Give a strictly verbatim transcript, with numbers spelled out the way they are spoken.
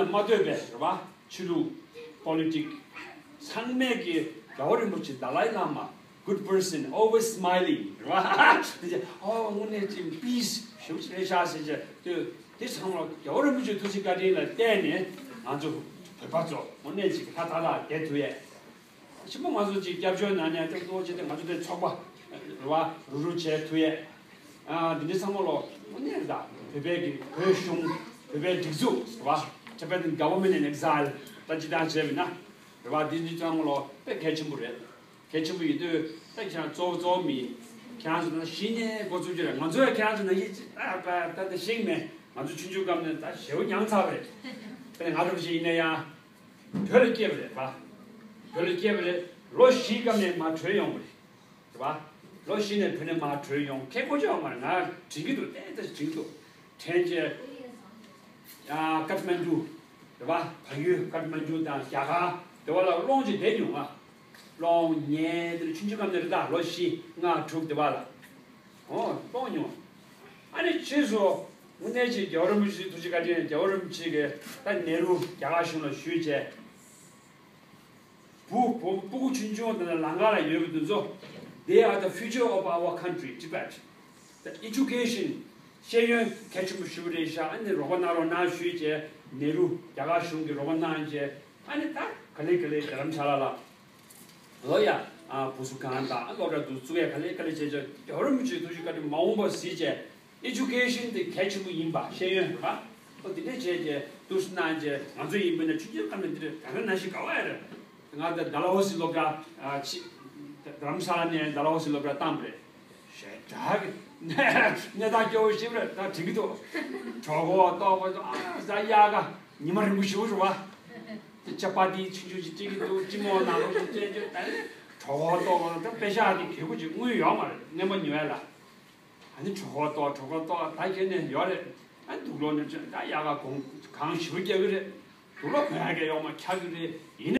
མ་ལྟོས་པའི་རེད་བ། ཆོས་ལུགས། པོ་ལི་ཊིག་ཚང་མས་ཀྱི་རྒྱལ་བ་རིན་པོ་ཆེ་Dalai Lama, good person, always smiling རེད་བ། དེ་ཨོ་དངོས་གནས་ཅིག་པི་སི་ཞེ་པོ་ཅིག་རེད་ཤག་ཟེར་བྱས་དུས། དེ་ཚང་མ་རྒྱལ་བ་རིན་པོ་ཆེའི་ཐུགས་རྗེ་བཀའ་དྲིན་ལ་བརྟེན་ནས་ང་ཚོ་བོད་པ་ཚོ་དངོས་གནས་ཅིག་ཧ་ཐག་ཐག་བསྡད་ཐུབ་ཡས། ཆེན་པོ་ང་ཚོ་ཅིག་སྐྱབས་བཅོལ་ནང་ནས་ཏོག་ཏོག་བྱས་ཏེ་ང་ཚོ་དེ་ཚོགས་པ་རེད་བ། རུ་རུ་བྱས་ཐུབ་ཡས། ཨ་འདི་འདྲ་ཚང་མ་ལོ་དངོས་གནས་ད་བོད་པའི་གི་བོད་གཞུང་བོད་པའི་སྒྲིག་འཛུགས་རེད་བ། Tibetan Government in Exile ད་སྤྱི་བཏང་བྱས་པ་ཡིན་ན་རེད་བ། འདི་འདི་ཚང་མ་ལོ་དཔེ་གལ་ཆེན་པོ་རེད། གལ་ཆེན་པོ་ཡིན་དུས་ད་ཁྱེད་རང་གཙོ་བོ་གཙོ་བོ་མི་ཁྱེད་རང་ཚོ་ད་གཞི་ནས་འགོ་བཙུགས་རྒྱུ་རེད། ང་ཚོ་ཡང་ཁྱེད་རང་ཚོ་ནང་བཞིན་ད་ད་ད་ཤེས་མེད། ང་ཚོ་ཆུང་ཆུང་སྐབས་ནས་ད་ཞེ་པོ་མྱངས་ཚར་བ་རེད། དཔེར་ན་ང་འདྲ་པོ་ཞིག་ཡིན་ན་ཡང་། བོད་ལ་སྐྱེས་པ་རེད་བ། བོད་ལ་སྐྱེས་པ་རེད། ལོ་བཞིའི་སྐབས་ནས་མར་བྲོས་ཡོང་བ་རེད། རེད་བ། ལོ་བཞི་ནས་བོད་ནས་མར་བྲོས་ཡོང་། ཁྱེད་གོ་ཆོད་མ་རེད། ང་དྲན་གྱི་འདུག་ཏན་ཏན་དྲན་གྱི་འདུག་དྲན་རྗེས། ཨ་ཀ་ཐ་མན་ཌུ་རེད་བ། བལ་ཡུལ་ཀ་ཐ་མན་ཌུ་དང་རྒྱ་གར་དེ་བ་ལ་སློང་བྱས་བསྡད་མྱོང་ང་། སློང་ཉལ་དེ་ལ་ཆུང་ཆུང་སྐབས་ནས་རེད་ད། ལོ་བཞི་ལྔ་དྲུག་དེ་བ་ལ། ཨོ་སློང་མྱོང་། ཨ་ནི་ཕྱིས་སུ་དངོས་གནས་ཀྱི་རྒྱལ་བ་རིན་པོ་ཆེའི་ཐུགས་རྗེ་བཀའ་དྲིན། རྒྱལ་བ་རིན་པོ་ཆེ་གིས་ད་ནེ་རུ་རྒྱ་གར་གཞུང་ལ་ཞུས་བྱས། བུ་བུ་སྤུ་གུ་ཆུང་ཆུང་དེ་ལ་ལམ་ཁ་ལ་ཡོད་པའི་དེ་ཚོ། They are the future of our country, Tibet. The education ཤེས་ཡོན་གལ་ཆེན་པོ་ཞེ་པོ་རེད་ཤག་ཨ་ནི་རོགས་པ་གནང་རོགས་གནང་ཞུས་བྱས་ནེ་རུ་རྒྱ་གར་གཞུང་གིས་རོགས་པ་གནང་བྱས། ཨ་ནི་ད་ག་ལེ་ག་ལེ་རྡ་རམ་ས་ལ་ལ། ལོ་ཡ། ཨ་བུ་གསོ་ཁང་དང་ཨ་སློབ་གྲྭ་འདུག་བཙུགས་ཡ་ག་ལེ་ག་ལེ་བྱས་བྱས། རྒྱལ་བ་རིན་པོ་ཆེའི་ཐུགས་རྗེ་བཀའ་དྲིན་མ་འོངས་པ་གཟིགས་བྱས། ཨེ་ཌུ་ཀེ་ཤན་དེ་གལ་ཆེན་པོ་ཡིན་པ། ཤེས་ཡོན་རེད་པ། ཨོ་དེ་འདྲས་བྱས་བྱས་འདུག་སེ་གནང་བྱས། ང་ཚོ་ཡིན་པ་ན་ཆུང་ཆུང་སྐབས་ནས་འདི་འདྲས་ད་ག་ནང་བཞིན་དགའ་བ་ཡ་རེད། ང་ད་ཌལ་ཧོ་སི་སློབ་གྲྭ་ཨ་ཕྱི་རྡ་རམ་ས་ལ་ནས་ཌལ་ཧོ་སི་སློབ་གྲྭ་བཏང་པ་རེད། ཞེ་དྲག་གི་གནས་སྟངས་སྐྱོ་བོ་ཞིག་རེད། ད་དྲན་གྱི་འདུག་གྲོད་ཁོག་ལྟོགས་པ་ཚོ་ཨ་ཟ་ཡག་ག་ཉི་མ་རིང་པོ་ཞིག་རེད་པ། དེ་ཅ་པ་ཏི་ཆུང་ཆུང་ཅིག་སྤྲད་ཀྱི་འདུག་སྤྱི་མོ་ནང་ལོགས་སུ་སྤྲད་རྒྱུ། ད་ནི་གྲོད་ཁོག་ལྟོགས་པ་ད་པེ་ཤག་དེ་གྱོན་དགོས་ཀྱི་དངུལ་ཡོད་མ་རེད། རྔན་པ་ཉོ་ཡ་ལ། ཨ་ནི་གྲོད་ཁོག་ལྟོགས། གྲོད་ཁོག་ལྟོགས། ད་ཁྱེད་ནས་ཡོད་རེད། ཨ་ནི་དུག་ལོག་ནས་ད་ཡག་ག་གོང་གང་ཞིབ་རྒྱག་གི་རེད། དུག་ལོག་གོན་ཡག་གི་ཡོག་མ་ཁྱག་གི་རེད། ཡིན་